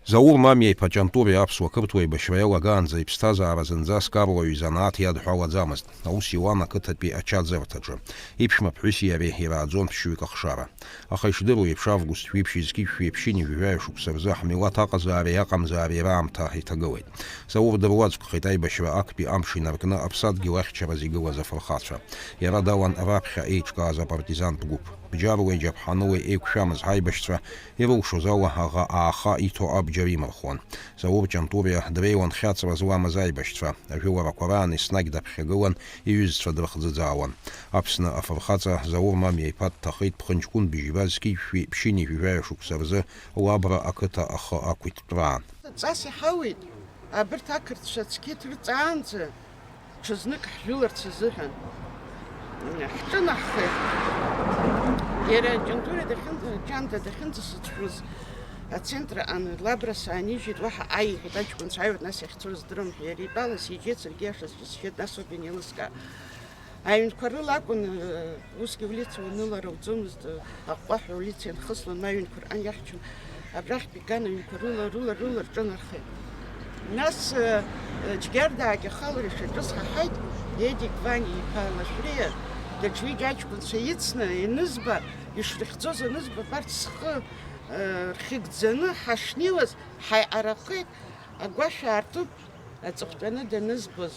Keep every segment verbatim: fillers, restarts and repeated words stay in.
Заур Мамиа-иԥа Ҷантуриа аԥсуа-қырҭуа еибашьра иалагаанӡа иԥсҭазаара зынӡаск арлаҩ занааҭ иадҳәалаӡамызт. Аус иуан ақыҭатәи ачаӡырҭаҿы. Иԥшәма ԥҳәыси иареи ирааӡон ԥшьҩык ахшара. Аха ишдыру еиԥш, август жәиԥшь зқьи жәшәи ԥшьынҩажәи жәаҩа шықәса рзы ҳмилаҭ аҟазаареи аҟамзаареи раамҭа иҭагылеит. Заур дыруаӡәкхеит аибашьра актәи амш инаркны аԥсадгьыл ахьчараз игылаз афырхацәа. Иара далан раԥхьа еиҿкааз апартизантә гәыԥ. Бџьаруеи џьаԥҳануеи еиқәшәамыз ҳаибашьцәа ирылшоз ала аӷа ааха иҭо абџьар имырхуан. Заур Ҷантуриа дреиуан хьаҵра зламыз аибашьцәа. Ажәыларақәа раан еснагь даԥхьагылан, иҩызцәа дрыхӡыӡаауан. Аԥсны афырхаҵа Заур Мамиа-иԥа дҭахеит ԥхынҷкәын быжьба зқьи жәшәи ԥшьынҩажәи жәаҩа шықәса рзы Лабра ақыҭа ахы ақәиҭтәраан. Ҵас иҳауеит, абарҭ ақырҭцәа цқьа иҭырҵаанӡа ҽазнык ҳжәыларц азыҳәан. Ҳҿынаҳхеит. Иара Ҷантуриа дахьын-, Ҷанҭа дахьынӡасыцәшәоз ацентр аҟны Лабра саанижьит, уаҳа ааи, иҳәеит аҷкәынцәа, ааиуеит, нас иахьцо здырам ҳәа, иара итәала сиџьеит, саргьы иашазшәа сшьеит, нас ауп ианеилыскаа. Аҩнқәа рыла акәын, э, усгьы улица уанылар ауӡомызт, э, аҟәҟәаҳәа улица ианхыслон, ма аҩнқәа рҟан иахьчон. Абрахьтә иган аҩнқәа рыла, рыла, рыла рҿынархеит. Нас, э, э, Џьгьардаагьы ахалара ишаҿыз ҳаҳаит, Едик Ваниа иԥа Лашәриа, даҽа ҩыџьа аҷкәынцәа ицны, ианызба, ишрыхьӡоз анызба, абарҭ схы, э, рхьыгӡаны ҳашнеиуаз, ҳаиҟарахеит, агәашә аартуп, аҵыхәтәаны данызбоз.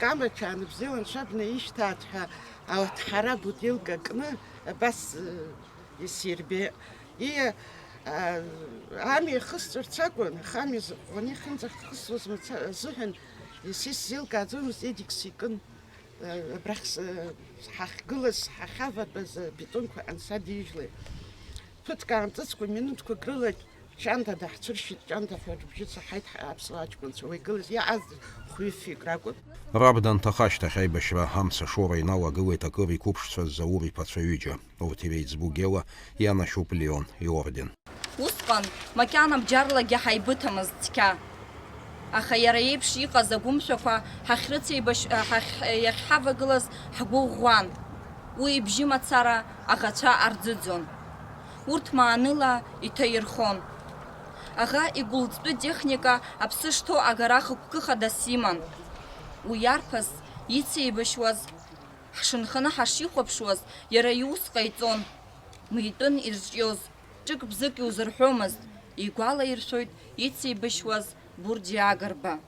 Камаҭәа аныбзиала анцәа бнаишьҭааит ҳәа, аҭҳара бутилка кны, абас, э, исирбеит. И, а, амҩа ихысҵәарц акәын, аха амҩа зыҟәҟәаны ихьынӡахысуаз мацара азыҳәан, исзеилкааӡомызт, Едик сикын, э, абрахь с-, ҳахьгылаз, ҳахьаватәаз абетонқәа ансадижьлеит. Ԥыҭк аамҵыцкәа, минуҭқәак рыла Ҷанҭа даҳцәыршьит, Ҷанҭа ҳәа рыбжьы саҳаит ҳа-, аԥсуа аҷкәынцәа, уи гылаз иааз хәҩы-фҩык ракәын. Раб данҭахашьҭахь аибашьра амца шоура иналага-леит акыр иқәыԥшцәаз Заур иԥацәа ҩыџьа. Урҭ иреиҵбу Гела, ианашьоуп Леон иорден. Усҟан макьана бџьарлагьы ҳаибыҭамызт цқьа. Аха иара иеиԥш иҟаз агәымшәақәа ҳахьрыцеибашь-, ҳахь-, иахьҳавагылаз ҳгәы ӷәӷәан. Уи ибжьы мацара аӷацәа арӡыӡон. Урҭ мааныла иҭаирхон. Аӷа игәылҵтәы техника аԥсы шҭоу агара хықәкы хадас иман. Уи арԥыс ицеибашьуаз, ҳшынханы ҳашихәаԥшуаз, иара иус ҟаиҵон. Митәын ирҿиоз, ҿык-бзык иузырҳәомызт, игәалаиршәоит ицеибашьуаз Бурџьи Агрба.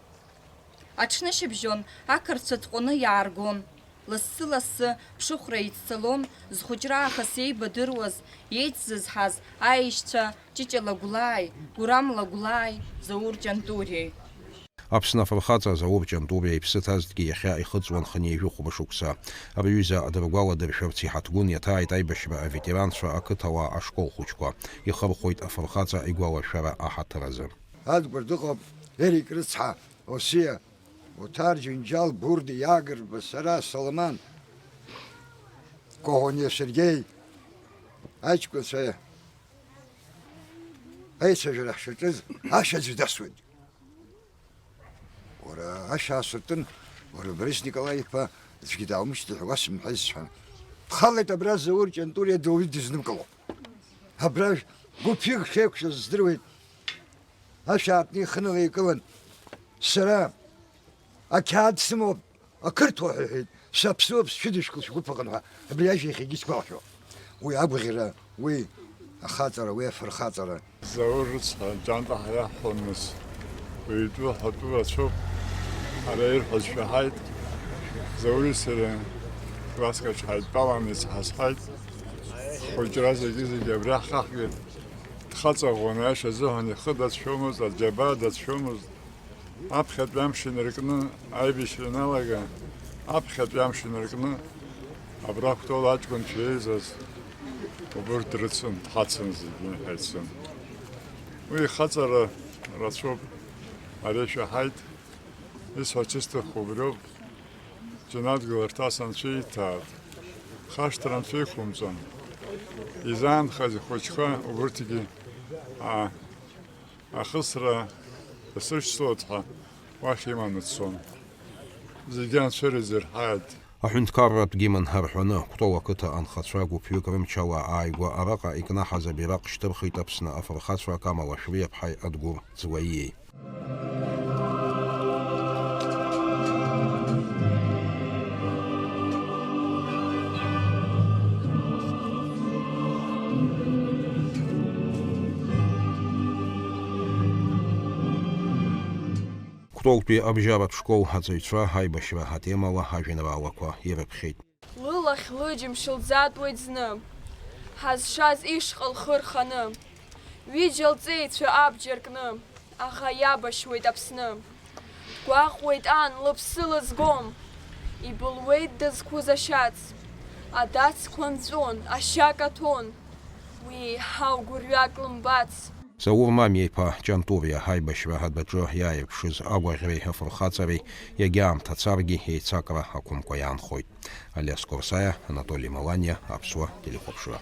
Аҽнышьыбжьон ақырҭцәа ҭҟәаны иааргон. Лассы-лассы ԥшыхәра иццалон зхәыҷра аахыс еибадыруаз, еицзызҳаз аишьцәа Ҷыҷа Лагәлааи Гурам Лагәлааи Заур Ҷантуриеи. Аԥсны афырхаҵа Заур Ҷантуриа иԥсы ҭазҭгьы иахьа ихыҵуан хынҩажәи хәба шықәса. Рҩыза дыргәаладыршәарц иҳаҭгәын иаҭааит аибашьра аветеранцәа ақыҭауаа ашкол хәыҷқәа. Ихырхәоит афырхаҵа игәалашәара аҳаҭыр азы. Адгәыр дыҟоуп, Ерик рыцҳа, Осиа, Оҭар Џьынџьал, Бурди, Иагрба, сара, Соломан, Коӷониа Сергеи, аҷкәынцәа аицәажәара ҳшаҿыз ашә аӡәы дасуеит. Уара, ашә аасыртын, уара, Борис Николаи-иԥа, аӡәгьы даумышьҭит ҳәа уасымҳәеи сҳәан. Дхалеит абра Заур Ҷантуриа, дуаҩы дызнымкыло. Абра гәыԥҩык шеиқәшәаз здыруеит. Ашә аартны ихынала икылан. Сара ақьаад сымоуп, ақырҭуа ҳәа иҳәеит, саԥсуоуп, сшәыдышәкыл шәгәыԥ аҟны ҳәа, абри ажәа иахьагьы сгәалашәо. Уи агәаӷьра, уи ахаҵара, уи афырхаҵара. Заур рыцҳа, Ҷанта ҳәа иаҳҳәон нас. Уаҩытәы ҳәатәы рацәоуп, ара ирҳәаз шәаҳаит. Заури сареи класск аҿы ҳаидтәалан, ицҳасҳаит. Ҳхәыҷра зегьы-зегьы абра ҳхаҳгеит. Дхаҵаӷәӷәан, аиаша азыҳәан ихы дацәшәомызт, аџьабаа дацәшәомызт. Аԥхьатәи амш инаркны, аибашьра ианалага, аԥхьатәи амш инаркны, абра Кәтол аҷкәынцәа еизаз, убырҭ дрыцын, ҳацын зегьы, ҳаицын. Уи ихаҵара рацәоуп, ари шәаҳаит, исҳәарц исҭаху убриоуп, џьанаҭ гыларҭас Анцәа ииҭааит, хашҭра Анцәа иқәымҵан, изаанхаз ихәыҷқәа убырҭгьы, аа, Ахысра дасышьҭоит ҳәа уахь иманы дцон. Зегьы Анцәа ирзырҳаит. Аҳәынҭқарратә гимн арҳәаны, Кәтол ақыҭа анхацәа гәыԥҩык рымчала ааигәа араҟа икнаҳаз абираҟ шьҭырхит Аԥсны афырхацәа Камала Шәриаԥҳаи Адгәыр Ӡлаиеи. Кәтолтәи абжьаратә школ аҵаҩцәа аибашьра атемала ажәеинраалақәа ирыԥхьеит. Лылахь лыџьымшь лӡатәуеит зны, ҳазшаз ишҟа лхы рханы. Ҩыџьа лҵеицәа абџьар кны, аӷа иабашьуеит Аԥсны. Дгәаҟуеит ан лыԥсы лызгом, ибылуеит дызқәыз ашьац. Адацқәа нҵәон, ашьа каҭәон, уи еиҳау гәырҩак лымбац. Заур Мамиа-иԥа Ҷантуриа аибашьра адәаҿы иааирԥшыз агәаӷьреи афырхаҵареи иагьа аамҭа царгьы еицакра ақәымкәа иаанхоит. Алиас Корсаиа, Анатоли Маланиа, Аԥсуа телехәаԥшра.